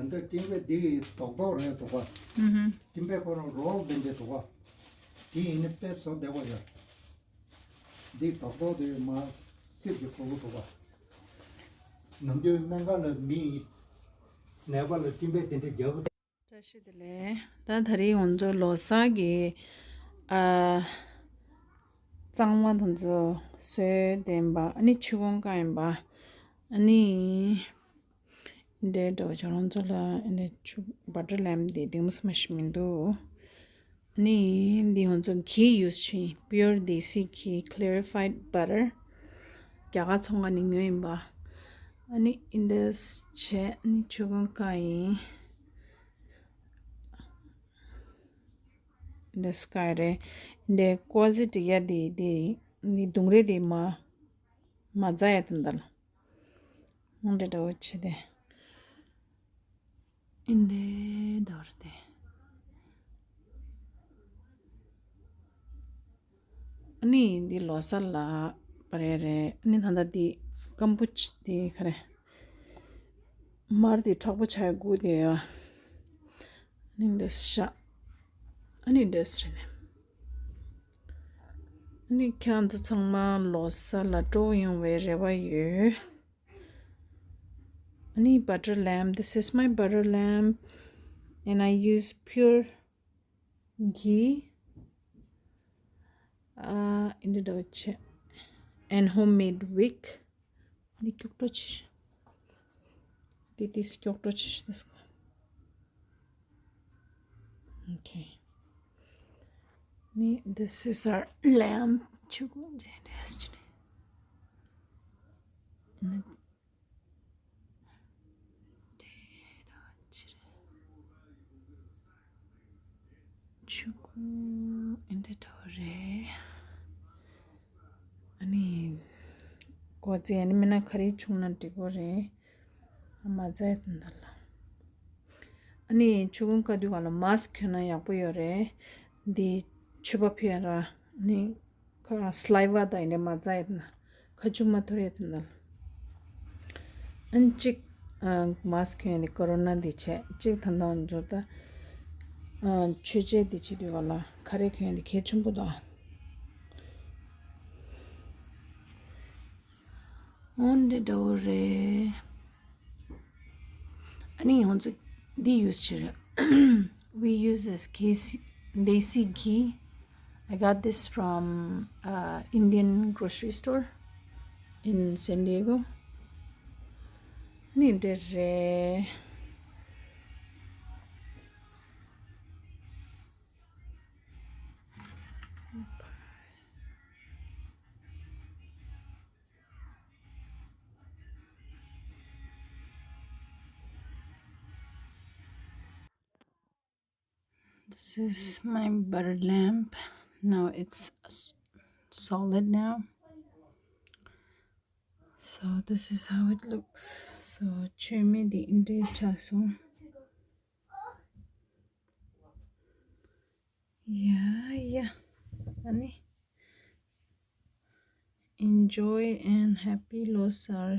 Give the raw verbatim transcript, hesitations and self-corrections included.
ད་ལྟ་སྤྲིན་པས་འདི་རྡོག་རྡོག་རེད་འདུག་ག། ཨུ་ཧུ། སྤྲིན་པས་ཁོ་རང་རོལ་འདི་འདྲ་འདུག་ག། འདི་ཡིན་ན་དཔེ་བཟོ་བདེ་བ་ཡོད། འདི་རྡོག་རྡོག་དེ་མ་སིབ་ཀྱི་ཁོ་བོ་འདུག་ག། ནམ་རྒྱུན་སྨན་ཁང་ལ་མི་ནད་པ་ལ་སྤྲིན་པས་དེ་འདྲ་རྒྱག་གི། བཀྲ་ཤིས་བདེ་ལེགས། ད་ད་རེས་ང་ཚོ་ལོ་གསར་གྱི་ཨ་གཙང་མ་དང་ཚོ་སོས་ལྡན་པ། ཨ་ནི་ཆུ་ཁོང་ཀ་ཡིན་པ། ཨ་ནི་འདྲའི་འགྲོ་ཁྱོད་རང་ཚོ་ལ་འདྲའི་ཆུ་བ་ཊར་ལེམ་འདི་གདིང་མོ་སེ་མ་ཞིག་མི་འདུག། ཨ་ནི་འདི་ང་ཚོ་གི་ཡུས་བྱས། Pure Desi Ghee Clarified Butter། རྒྱ་གར་ཚོང་ཁང་ནས་ཉོས་ཡིན་པ། ཨ་ནི་འདི་འདྲ་བྱས། ཨ་ནི་ཆུ་ཁོང་ཀ་ཡིན། འདི་སྐ་རེད། འདི་ཀོ་ཟི་ཏི་ཡ་འདི་འདི་འདི་དུང་རེད། འདི་མ་མ་ཛ་ཡ་དེ་འདྲ་ལ། འདི་འདྲ་བོ་བྱས་ཏེ། འདི་འདྲ་རེད་དེ། ཨ་ནི་འདི་ལོ་གསར་ལ་པ་རེ་རེད། ཨ་ནི་ད་ལྟ་འདི་སྐམ་པོ་ཆ་འདི་ག་རེ། མར་འདི་དྲག་པོ་ཆགས་ཡ་སྒུག་བསྡད་ཡོད། ཨ་ནི་འདི་ཤ། ཨ་ནི་འདི་རེད་ནས། ཨ་ནི་ཁྱེད་ཚོ་ཚང་མ་ལོ་གསར་ལ་སྤྲོ་པོ་ཡོང་བའི་རེ་བ་ཡོད། ཨ་ནི་བ་ཊར་ལེམ། This is my butter lamp, and I use pure ghee. ཨ། འདི་འདྲ་བྱས། And homemade wick. འདི་སྐྱུག་བྲོ་ཆེ། འདི་ཏིས་སྐྱུག་བྲོ་ཆེ་ཤོས་དེ་སྐོར། Okay. ནི་this is our lamp. ཆུ་ཁོང་ཅན་འདྲ་ཞིག་ནི། ཆུ་ཁོང་འདི་འདྲ་རེད། ཨ་ནི་ཀོ་ཙེ། ཨ་ནི་མིན་ན་ག་རེ་བྱུང་ན་འགྲིག་གི་རེད། མ་ཛ་ཡ་དེ་འདྲ་ལ། ཨ་ནི་ཆུ་ཁོང་ཀ་དུས་ག་ལ་མཱསྐ་གྱོན་ན་ཡག་པོ་ཡོད་རེད། འདི་མཆོད་པ་ཕུལ་ཡ་ར། ཨ་ནི་ཁ་སི་ལའི་ཝ་དང་ཡིན་ནའི་མ་ཛ་ཡ་དེ་འདྲ། ཁ་ཆུ་མ་འཐོར་ཡ་དེ་འདྲ་ལ། ཨ་ནི་གཅིག་ཨ། མཱསྐ་གྱོན་ཡ་དེ་ཀོ་རོ་ན་འདི་བྱས། གཅིག་ད་ལྟ་འཇོག་ད། ཨ། མཆོད་མཇལ་འདི་བྱེད་དུས་ག་ལ་ག་རེ་གྱོན་ཡ་དེ་གལ་ཆེན་པོ་འདུག། འོ་འདི་འདྲ་བོ་རེད། ཨ་ནི་ང་ཚོ་འདི་ཡུས་བྱེད་རེད། We use this Desi ghee. I got this from uh, Indian grocery store in San Diego. ནི་འདི་རེད། This is my butter lamp. Now it's s- solid now. So this is how it looks. So མཆོད་མེ་འདི་འདྲའི་ཆགས་སོང་། Yeah, yeah. ཨ་ནི། Enjoy and happy Losar.